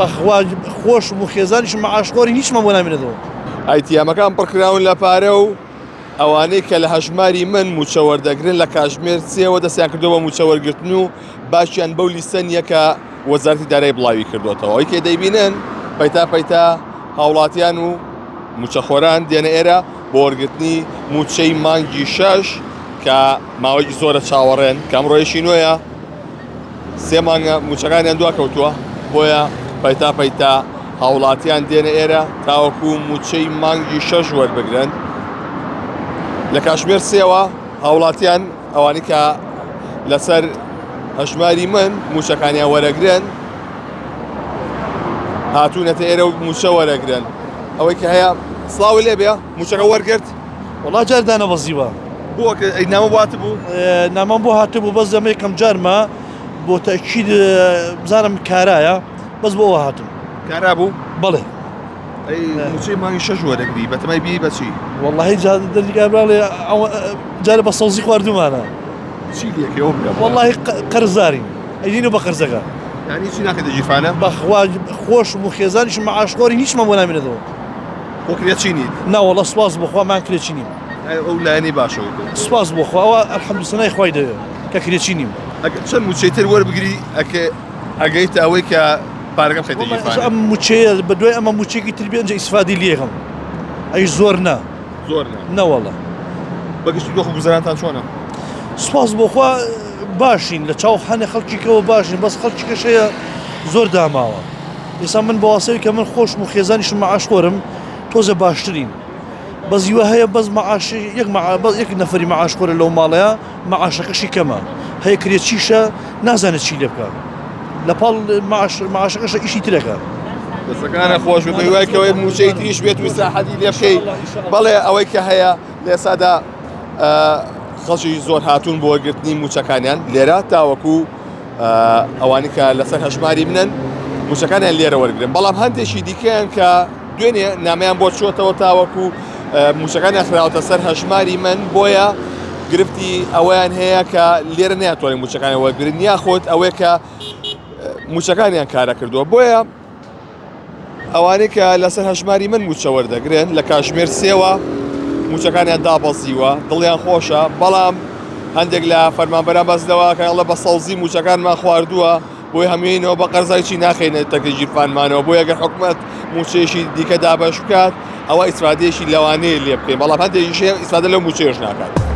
بەخوا خۆشم و خێزانیشم مەعاشخۆرین هیچمان بۆ نامێنێتەوە. ئەیتیەمەکان پڕکراون لە پارە و ئەوانەی کە لە هەژماری من مووچە وەردەگرن لە کاتژمێر سێوە دەستیان کردووە بە مووچە وەرگرتن و باکیان بەو لیستە نییە کە وەزارەتی دارایی بڵاوی کردووەتەوە. ئەوەی کە دەیبینن پەیتا پەیتا هاوڵاتیان و مووچەخۆران دێنە ئێرە بۆ وەرگرتنی مووچەی مانگی شەش کە ماوەیەکی زۆرە چاوەڕێن کە ئەمڕۆیەکی نوێیە سێ مانگە مووچەکانیان دواکەوتووە بۆیە پەیتا پەیتا هاوڵاتیان دێنە ئێرە تاوەکو مووچەی مانگی شەش وەربگرن لە کاشمێر سێوە هاوڵاتیان ئەوانی کە لەسەر هەژماری من مووچەکانیان وەرەگرن هاتوونەتە ئێرە و مووچە وەرەگرن ئەوەی کە هەیە سڵاو لێبێ مووچەکە وەرگرت وەڵا جار دانەبەزیوە. بۆ ئەی نامە بۆ هاتبوو؟ نامەم بۆ هاتبوو بەس ئەمە یەکەم جارمە بۆ تەئکید بزانم کارایە بەس بۆ ئەوە هاتم. کارا بوو؟ بەڵێ. ئەی مووچەی مانگی شەش وەرەگری بەتەمای بی بەچی؟ وەڵاهی جا دەردی کابراڵێ جارێ بە سەوزی خواردومانە. چی لێکەی ئەوە بکە. وەڵاهی قەرزارین ئەیدینەوە بە قەرزەکە. یانی چی ناخەیتە گیرفانە؟ بەخوا خۆشم و خێزانیشم مەعاشخۆرین هیچمان بۆ نامێنێتەوە. خۆ کرێچی نیت؟ نا وەڵا سوپاس بۆ خوا من کرێچی نیم. ئەو لایەنەی باشە وتت. سوپاس بۆ خوا ئەوە الحمد سەنای خوای دەوێ کە کرێچی نیم. ئەگەر چەند مووچەی تر وەربگری ئەگەیتە ئەوەی کە پارەکە بخەیتە گیرفانت؟ ئەم مووچەیە بە دوای ئەمە مووچەیەکی تر بێ ئینجا ئیسفادەی لێ ئەکەم ئەویش زۆر نا. زۆر نا؟ نەوەڵا. بە گشتی دۆخ و گوزەرانتان چۆنە؟ سوپاس بۆ خوا باشین لە چاو هەنێ خەڵکیکەوە باشین بەس خەڵکیکەش هەیە زۆر داماوە. ئێستا من بەواسەوی کە من خۆشم و خێزانیشم مەعاش خۆرم تۆزێ باشترین بەس هیوا هەیە بەس مەعاش یەک مەعا بەس یەک نەفەری مەعاش خۆرە لەو ماڵەیە مەعاشەکەشی کەمە هەیە کرێچیشە نازانێت چی لێ بکە لە پاڵ مەعاش مەعاشەکەشە ئیشی ترەکە. دەستەکانە خۆش بێت بەهیوای کەوەی مووچەی تریش بێت و ئیسراحەتی لێ بکەی بەڵێ ئەوەی کە هەیە لە ئێستادا خەڵکی زۆر هاتوون بۆ وەرگرتنی مووچەکانیان لێرە تاوەکو ئەوانی کە لەسەر هەژماری منن موچەکانیان لێرە وەرگن بەڵام هەندێکی دیکەیان کە دوێنێ نامیان بۆ چۆتەوە تاوەکو موچەکانیان خراوەتە سەر هەژماری من بۆیە گرفتی ئەوەیان هەیە کە لێرە نیاتوانین موچەکانی وەرگن یاخود ئەوەیە کە موچەکانیان کارە کردووە بۆیە ئەوانەی کە لەسەر هەژماری من مووچە وەردەگرن لە کاژمێر سێوە مووچەکانیان دابەزیوە دڵیان خۆشە بەڵام هەندێک لە فەرمانبەران باس لەوە کە ئەڵێ بە سەوزی مووچەکانمان خواردووە بۆی هەمووینەوە بە قەرزای چی ناخەینە تەکە گیرفانمانەوە بۆیە گەر حکومەت مووچەیەکی دیکە دابەش بکات ئەوە ئیسفادەیەکی لەوانەیە لێ بکەین بەڵام هەندێکیش هەیە ئیسفادە لەو مووچەیەش ناکات.